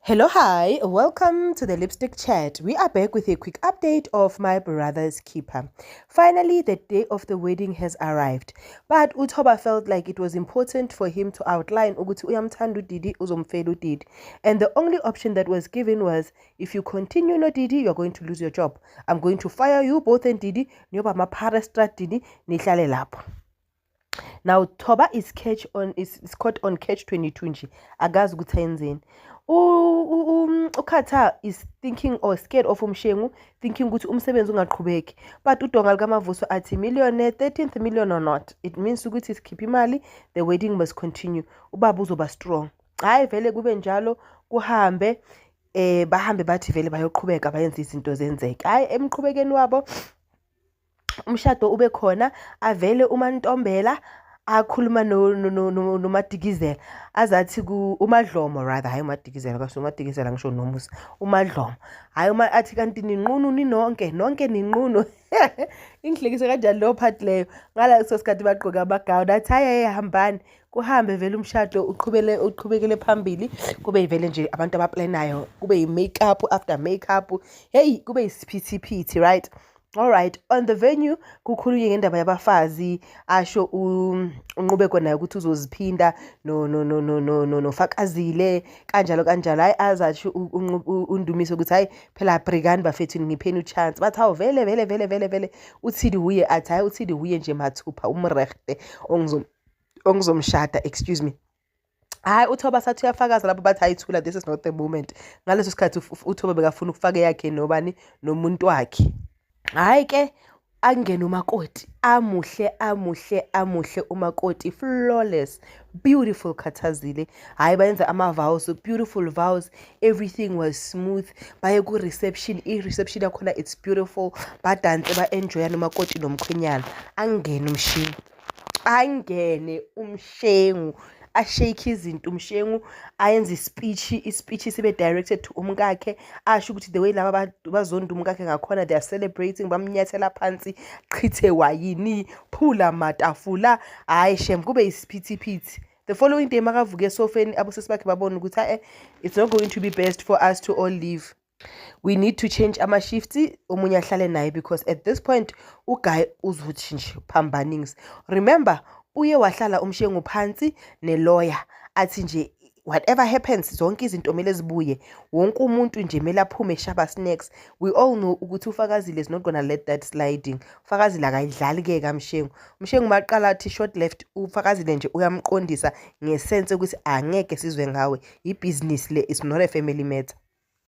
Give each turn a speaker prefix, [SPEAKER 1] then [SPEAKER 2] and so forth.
[SPEAKER 1] Hello, hi, welcome to the Lipstick Chat. We are back with a quick update of My Brother's Keeper. Finally, the day of the wedding has arrived, but Utoba felt like it was important for him to outline ukuthi uyamthanda uDidi, uzomfela uDidi. And the only option that was given was, if you continue no Didi, you're going to lose your job. I'm going to fire you both and Didi, niyoba maphara estradini, nihlale lapho. Now Thoba is caught on catch 22 nje, akazi ukuthi ayenzeni. Ukhatha is thinking or scared of uMshengu, thinking ukuthi umsebenzi ungaqhubeki, but udonga likaMavuso athi millionaire, 13th million or not, it means ukuthi sikhiphe imali, the wedding must continue, ubaba uzoba strong. Hhayi, vele kube njalo, kuhambe, bahambe, bathi vele bayoqhubeka, bayenze izinto zenzeke. Hhayi, emqhubekeni wabo umshado ube khona, avele uMantombela akhuluma noMadikizela, azathi ku uMadlomo rather, hayi uMadikizela, kasi uMadikizela ngisho nomusa uMadlomo, hayi uma athi kanti ninqunu ninonke, nonke ninqunu. Ingihlekise kanjani leyo part leyo. Ngaleso sikhathi bagqoke amagawuni, athi hayi hayi, hambani. Kuhambe vele umshado uqhubele, uqhubekele phambili, kube vele nje abantu abaplanayo, kube yi-makeup after makeup, hey, kube yisiphithiphithi, right? Alright, on the venue kukhulunywe ngendaba yabafazi, asho uNqubeko naye ukuthi uzoziphinda no no no no no no noFakazile, kanjalo kanjalo. Hayi, azasho uNdumiso ukuthi hayi phela, brikani bafethu, ngipheni uchance. Bathi hawu, vele vele vele vele vele uthidi huye, athi hayi, uthidi huye nje mathupha umrechte ongizomshada, excuse me. Hhayi, uThoba sathi uyafakaza lapho, bathi hayi, thula, this is not the moment. Ngaleso sikhathi uThoba bekafuna ukufaka eyakhe nobani, nomuntu wakhe. Hhayi ke, angene umakoti, amuhle, amuhle, amuhle umakoti, flawless, beautiful Khathazile. Hhayi, bayenza ama-vows, beautiful vows, everything was smooth. Baye ku-reception, i-reception yakhona, it's beautiful, badanse, ba-enjoya nomakoti nomkhwenyana. Angene uMshengu, angene uMshengu, ashake izinto uMshengu, ayenze ispeech, ispeech sibe directed to umkakhe, asho ukuthi the way laba bazonda umkakhe ngakhona, they are celebrating, bamnyathela phansi, chithe wayini, phula matafula. Hhayi shem, kube isiphithiphithi. The following day makavuka esofeni, abosesi bakhe babona ukuthi it's not going to be best for us to all leave, we need to change ama-shifts, omunye ahlale naye, because at this point uguy uzothi nje phambanings. Remember, uye wahlala uMshengu phansi neloya, athi nje whatever happens, zonke izinto kumele zibuye, wonke umuntu nje kumele aphume shaba snacks. We all know ukuthi uFakazile is not gonna let that sliding. UFakazile akayidlali-ke kaMshengu. UMshengu maqala athi short left, uFakazile nje uyamqondisa ngesense ukuthi angeke sizwe ngawe, ibhizinisi le is not a family matter.